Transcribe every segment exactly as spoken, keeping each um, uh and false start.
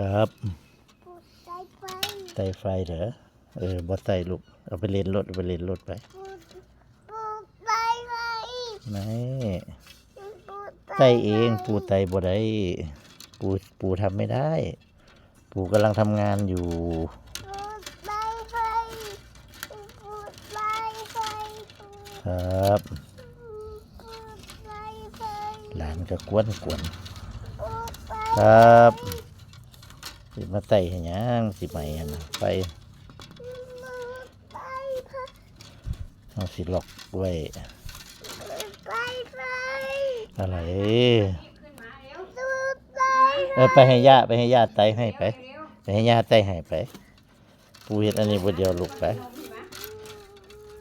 ครับ ปูใส่ไฟ ใส่ไฟเหรอ เออ บ่ใส่ลูก เอาไปเล่นรถ เอาไปเล่นรถไป ปู ปูใส่ไฟ ไม่ ปูใส่ ใส่เอง ไฟ ปูใส่บ่ได้ ปู ปูทำไม่ได้ ปูกำลังทำงานอยู่ ปูใส่ไฟ ปูใส่ไฟ ครับ ปูใส่ไฟ หลานก็กวนกวน ปูใส่ไฟ ครับ สิมาไต่ให้หยัง สิไหม้หั่นน่ะ ไฟ ปูใส่ไฟ เอาสิล็อกไว้ ปูใส่ไฟ อะไร ปูใส่ไฟ เออ ไปให้ย่า ไปให้ย่าไต่ให้ไป ไปให้ย่าไต่ให้ไป ปูเฮ็ดอันนี้บ่เดียวลูกไป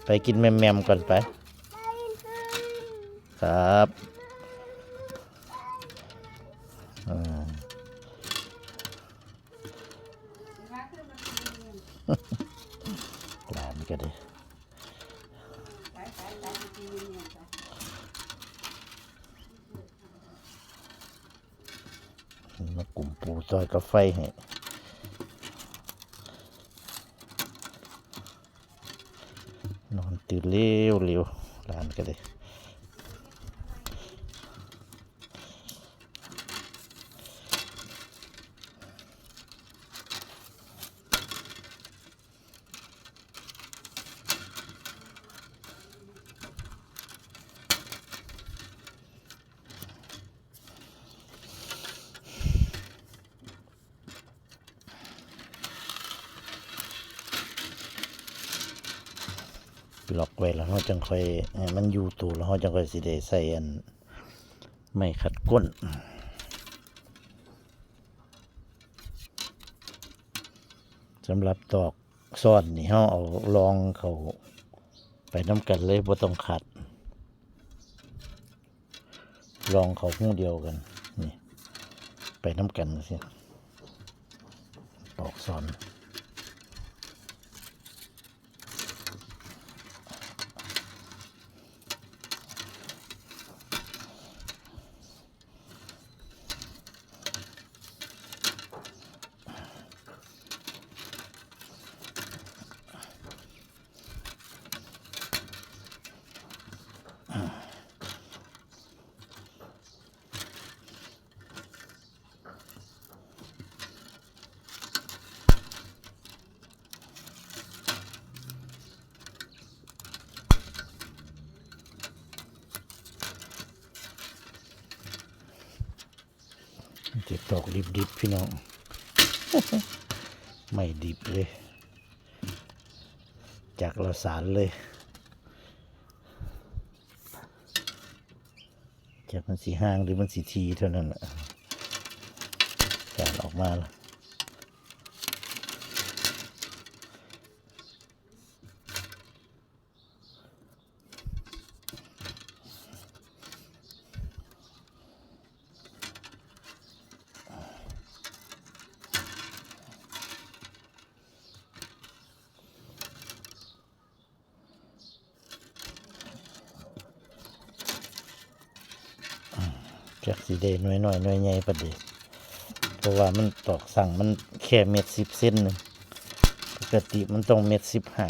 ไปกินแมมๆก่อนไป ครับ อ่า หลานก็ได้ มากุมปูซอยกาแฟให้ นอนตื่นเร็วเร็ว หลานก็เลย ล็อกไว้แล้วเราจังค่อยให้มันอยู่ตัว แล้วเราจังค่อยสิได้ใส่อันไม้ขัดก้น สำหรับตอกซ่อนนี่ เราเอารองเข้าไปนำกันเลย บ่ต้องขัด รองเข้าหูเดียวกัน นี่ ไปนำกันจั่งซี้ ตอกซ่อน สิตอกดิบๆ พี่น้อง ไม่ดิบเลย จักละสานเลย จักมันสิห่างหรือมันสิทีเท่านั้นแหละ สานออกมาละ จักสิได้หน่วยน้อยหน่วยใหญ่ปานใด เพราะว่ามันตอกสั่งมันแค่เม็ดสิบเซนหนึ่ง ปกติมันต้องเม็ดสิบห้า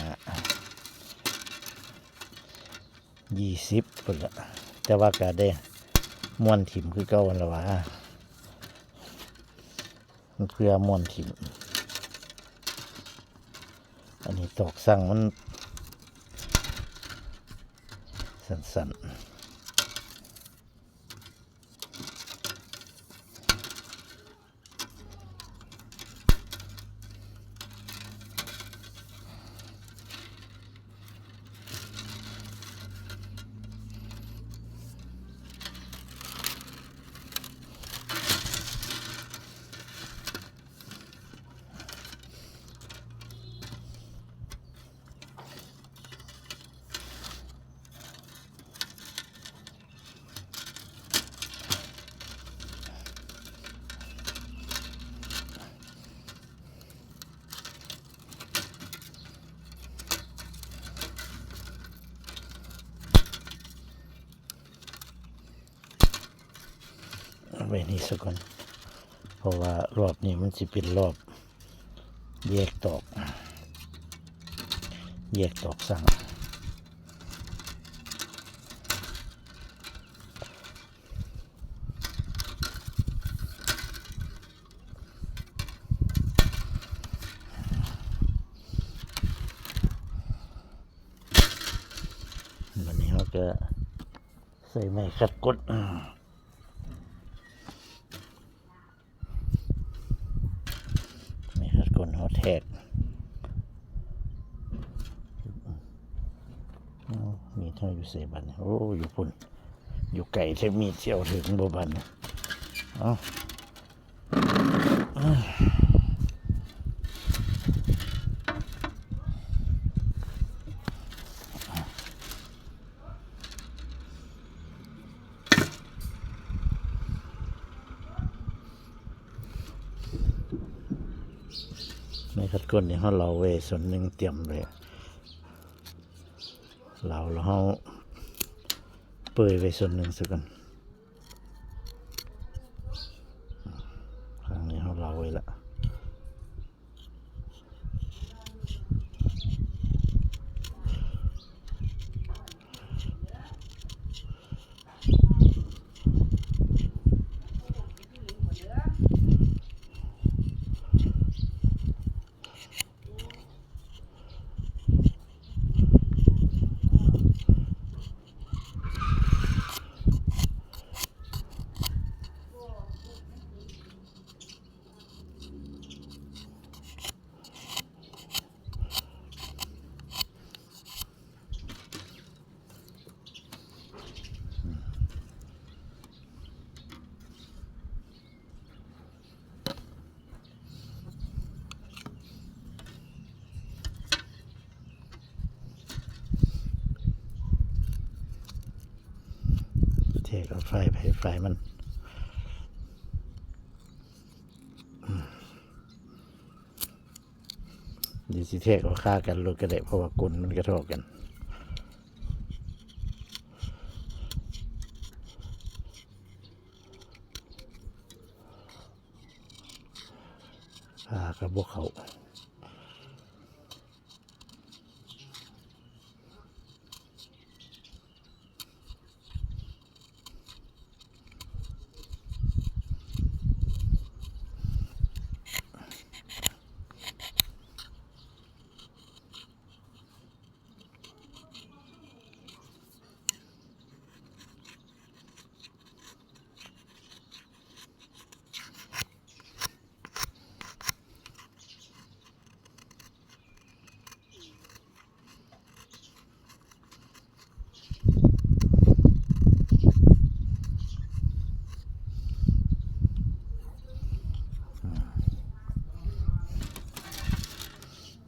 ยี่สิบพุ้นละ แต่ว่าก็ได้ม้วนถิ่มคือเก่าหั่นล่ะหวา มันเพื่อม้วนถิ่ม อันนี้ตอกสั่งมัน สั้นๆ เอาไว้นี่ซะก่อน เพราะว่ารอบนี้มันสิเป็นรอบแยกตอก แยกตอกสั่ง วันนี้เราก็ใส่ไม้ขัดก้น ไม้ขัดก้นฮอตแท็ก มีเท่าอยู่เซบัน โอ้ อยู่พุ่น อยู่ไกลแท้ มีเที่ยวถึงบ่บัน เอ้า ไม้ขัดก้นนี่เราเหลาไว้ส่วนหนึ่งเตรียมไว้ เหลาแล้วเราเปื่อยไว้ส่วนหนึ่งซะก่อน ข้างนี้เราเหลาไว้ละ เทเอาไฟไปไฟมัน เดี๋ยวสิแทกเอาคากันโลดก็ได้ เพราะว่าก้นมันกระทบกัน คากับบ่เข้า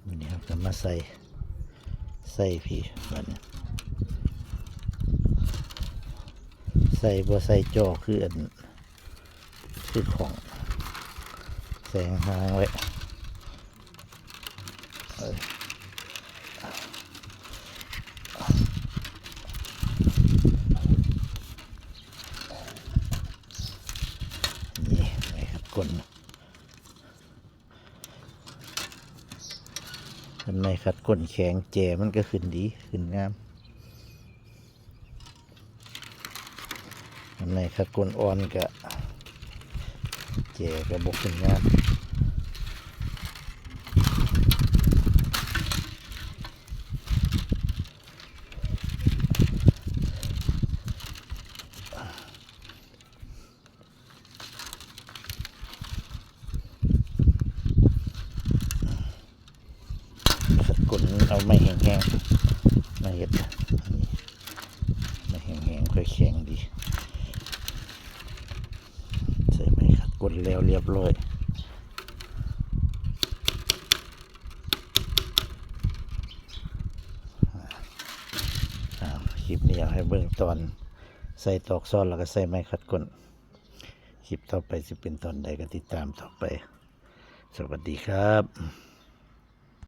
วันนี้เราจะมาใส่ ใส่พี้บัดนี้ ใส่บ่ใส่จอคืออัน คือของแสงหางไว้ เออ นี่ไม้ขัดก้น คันไม้ขัดก้นแข็ง แจมันก็ขึ้นดี ขึ้นงาม อันไหนขัดก้นอ่อนก็ แจก็บ่ขึ้นงาม ขัดก้นเอาไม้แห้งๆ มาเฮ็ด อันนี้ไม้แห้งๆ ค่อยแข็งดี ใส่ไม้ขัดก้นแล้วเรียบร้อย อ่า คลิปนี้อยากให้เบิ่งตอนใส่ตอกซอดแล้วก็ใส่ไม้ขัดก้น คลิปต่อไปสิเป็นตอนใดก็ติดตามต่อไป สวัสดีครับ